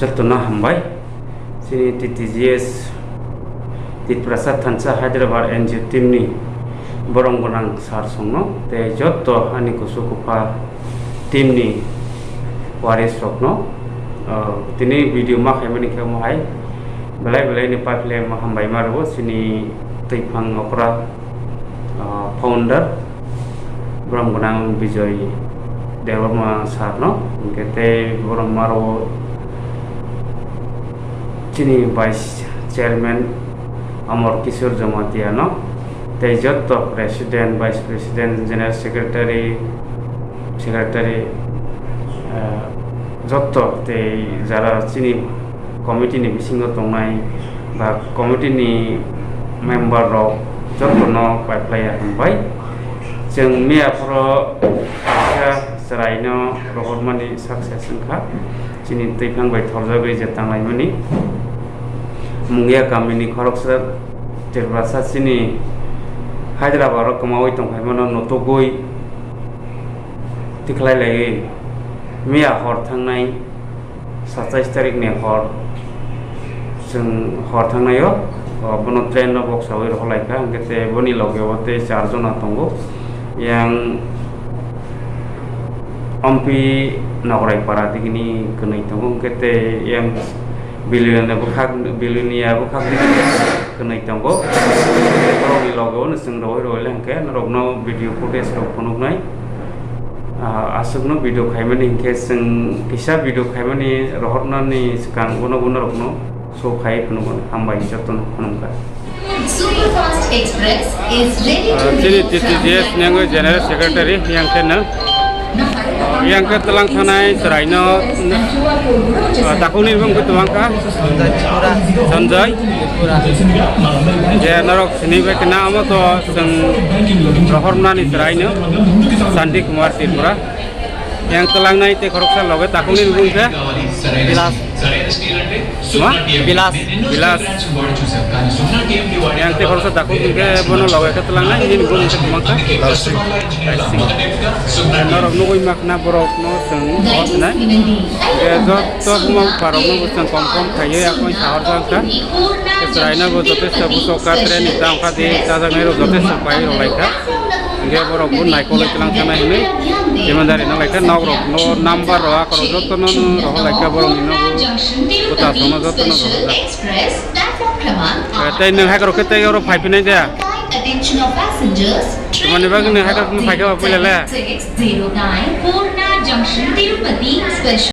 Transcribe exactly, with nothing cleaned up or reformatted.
Jotono hambai. Chini T T G S Tiprasa Thansa Hyderabad N G O team ni borom gwnang sir songno tei joto ani kusu kupha team ni waris rokno, ah, tini video ma khaimani khe omo hai belai belai ni pipeline ma hambai ma rwo chini twiphang okra, ah, founder borom gwnang Bijoy Debbarma sir no, hwnkhe tei borom maro chini vice chairman Amar Kishore Jamatia no, tei joto president, vice president, general secretary, secretary, eh, joto tei jara chini committee ni bisingo tongnai ba committee ni member rok jotono pai phlai ya hambai. Chwng miya phoro kaisa chwraino rohormani success wngkha. Chini twiphang bai thorjagwi je tanglaimani. Mungia kamini khoroksa Tiprasa chini Hyderabad o kwmaui tongphaimano nutugwi tikhlai laiwi miya hor thangnai satais tarik ni hor, chwng hor thangnai o, o, bono train no boksawi rohor laikha, hwnkhe tei boni loge o tei char jona tongo, yang Ompi Nograi para digini kwnwi tongo, hwnkhe tei yang Bilonia bwkhak, Bilonia bwkhak digini kwnwi tongo. Borokni loge o no chwng rohoi rohoi le hwnkhe norokno video footage rok phunuknai. Ah, aswkno video khaimani hinkhe chwng kisa video khaimani rohornani swkang bono bono rokno show khai phunukmani hambai jotono khulumkha. Superfast Express is ready to Ah, chini leave T T G S from nengwi General Secretary yang khe no. Yang khe tlang thanai chwraino, ah, takhukni bumung khe tlang kha. Sanjay Tripura. Sanjay. Tripura. Je norok sini bai khe na amo to chwng rohornani chwraino Santi Kumar Tripura. Yang tlang nai te khoroksa loge takhukni bumung khe. Bilas. Ma? Bilas. Bilas. Yang te khoroksa takhuk hwnkhe bono loge khe tlang nai nini bumung khe tlang kha. Norok nugui mak na borok no chwng hor sinai. Hwnkhe joto buma bupha rok no bo chwng kom kom khaiwi yakung sahor jang kha. Chwraino bo jotesto buchok kha, train ni tang kha di chajaknai rok jotesto pai rok lai kha. Hwnkhe borok bo naikolwi tlang thangna hinwi imandari no lai kha. Nok rok no number rok akhor rok joto no rohor lai kha, borok ni nogo kwtal song no joto no rohor jak. Tei nwng hai rok khe tei oro phai phinai de. Tamani bagwi nwng hai rok phai khe ba puila le.